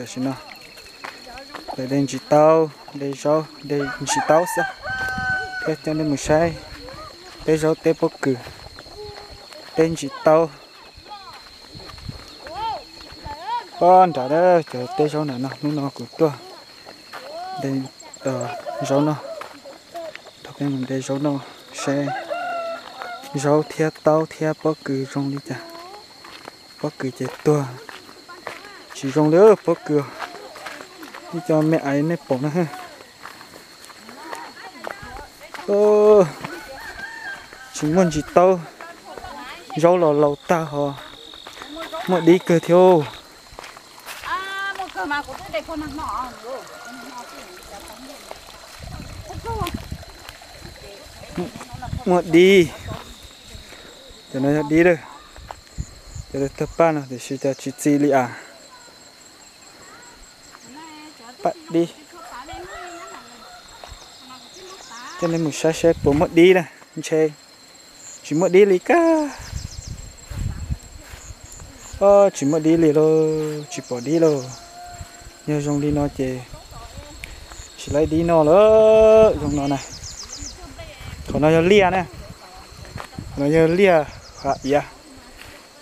Tam sim no lawm de ntsis taub, de zaub, de ntsis taub xwb, thiab coj nej mus saib teb zaub teb pob kws, teb ntsis taub. Pob nrad cov teb zaub nram no, hnub no kuv tuaj de zaub no, rau peb mus de zaub no, saib zaub thiab taub thiab pob kws zoo li cas. Pob kws ces tuag, tsis zoo li pob kws, ib co me aiv nej pom na. Tsis muaj ntsis taub, zaub los laus tag ho muaj dib kawg thiab. Muaj dib, cov no yog dib lawm. Cov tawg paj no tiam sis cas tsis txi li as. Paj dib. Coj nej mus saib saib puas muaj dib na, ntshe tsis muaj dib li kag. Tsis muaj dib li lauj, tsis pom dib lauj. Yog zoo li no ces tsis laib dib noj lawm. Zoo no na, qhov no yog liaj na, qhov no yog liaj hav iav.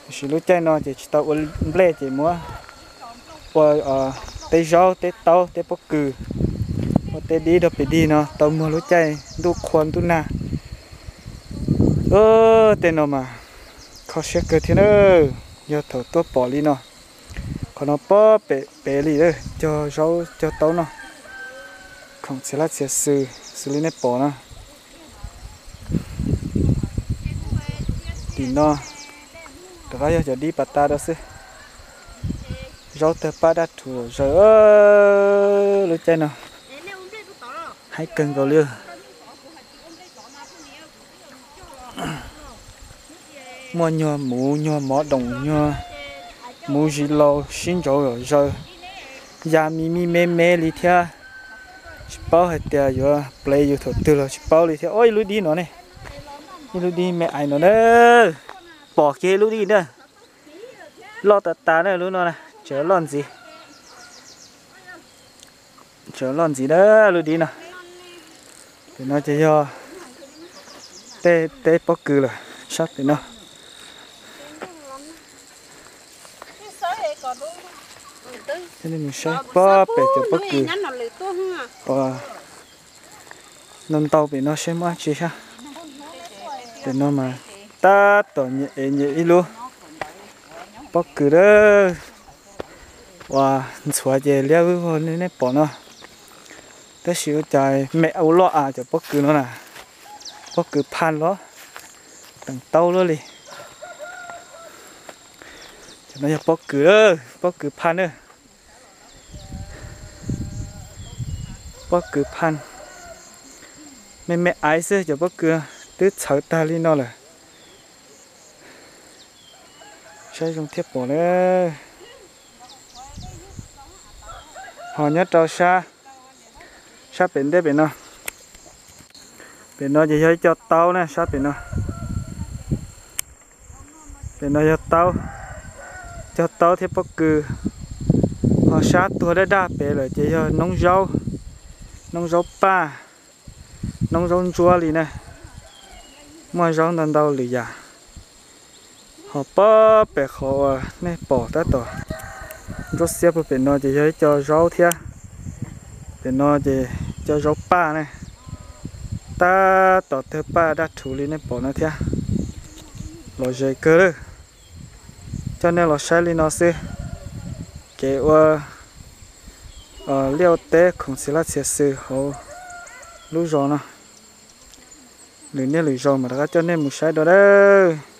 Tiam sis lub caij no ces tsis tau ua nplej ces muab ua teb zaub, teb taub, teb pob kws, ua teb dib rau pem dig no tau muag lub caij ntuj qhua ntuj nag. Tej no mas kho siab kawg thiab na. Yog thaum tuaj pom li no, qhov no pob pem pem li cog zaub cog taub no, khoom txiav laj txiav xwm xws li nej pom no. Tim no rov qab yog cov dib pas tas rau xwb. Zaub tawg paj daj rhuv zaws lub caij no, haib kawg nkaus li. Muaj nyuag muv, nyuag mov doom, nyuag muv zis laus sib ntsauv zom zaws, ya mi mi me me li thiab. Tsis paub hais tias yuav plev yus thaum twg los tsis paub li thiab. Ib lub dib no ne, ib lub dib me ais no na, pom kiag ib lub dib na, loj tas tas na lub no na, tseem loj ntxiv. Tseem loj ntxiv na lub dib no. Pem no ces yog tej teb pob kws lawm sab pem no. Coj nej mus saib pob pem cov pob kws uas ntau ntau pem no saib muaj dab tsi thiab. Pem no mas tab tom nyias ev nyias ib lub pob kws lawm. Uas ntxhuav ces liab vog li nej pom no. Tab sis ua cas me ua luaj as cov pob kws no na. Pob kws phaj los teem taub luaj li. Cov no yog pob kws, pob kws phaj na. Pob kws phaj, me me aiv xwb cov pob kws twb txhawv tag li no lawm. Saib zoo thiaj pom na. Ho nyob rau sab, sab pem ntej pem no. Pem no ces yog ib co taub na sab pem no. Pem no yog taub, cog taub thiab pob kws. Ho sab tuag daj daj pem lawm ces yog noob zaub, noob zaub paj, noob zaub ntsuab li na. Muaj zaub ntau ntau lwm yam. Ho pob pem qhov uas nej pom tab tom ntsuab xiab puag pem no ces yog ib co zaub thiab. Pem no ces co zaub paj ne, tab tom tawg paj daj rhuv li nej pom no thiab. Los ze kawg lawm. Coj nej los saib li no xwb, kev ua liaj ua teb khoom txiav laj txiav xwm hauv lub zos no. Lwm niaj lwm zaus mam rov qab coj nej mus saib dua lawm.